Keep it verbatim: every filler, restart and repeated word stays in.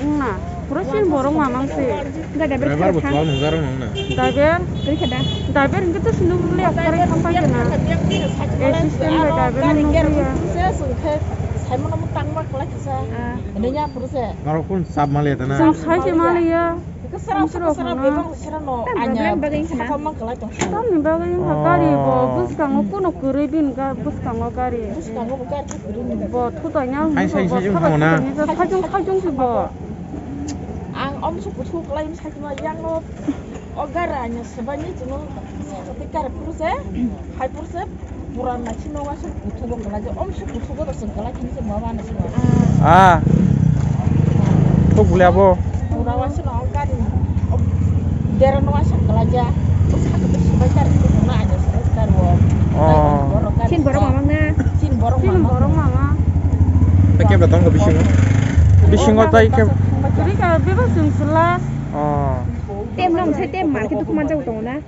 Wngna, pura sin borok mamang se. Driver bo twal nungjarok nungna. Driver? Kari khada? Driver hwnkhe to sinu bwlai akhari khampai khana. Assistant bai driver no nukliya. Saimano mo tangma kwlai kisa. Ah. Ini nya pura se. Norok kun sab maliya tana. Sab sai se maliya. Kesera kesera bebang kesera no anya. Tamni bagwi wngkha gari bo bwskango kuno kwrwi bini ga bwskango gari. Bwskango bo gari kwrwi ni. Bo thutai na. Hai sai sai jung thango na. Sai jung sai jung se bo. Ang om su kuthu kwlai sai ma yang no. O gari anya swbai ni chino. Sai kari puru se. Hai puru se. Pura naising no waisa kuthugo kwlaijak, om se kuthugo da chwng kwlai khini se ma mano se. Ah. Thuk bwlai abo. Pura waisa no gari. Dera no waisa kwlaijak. O sakhe to sibai gari kuthugo na aja sibai gari o. Oh. Chin borok mamang na. Chin borok mamang. Chin borok mamang. Tei kebo tongo bisingo. Bisingo tei kebo. Rika bebo chwng sela. Oh. Tem nong sai tem market duk manjak tongo na.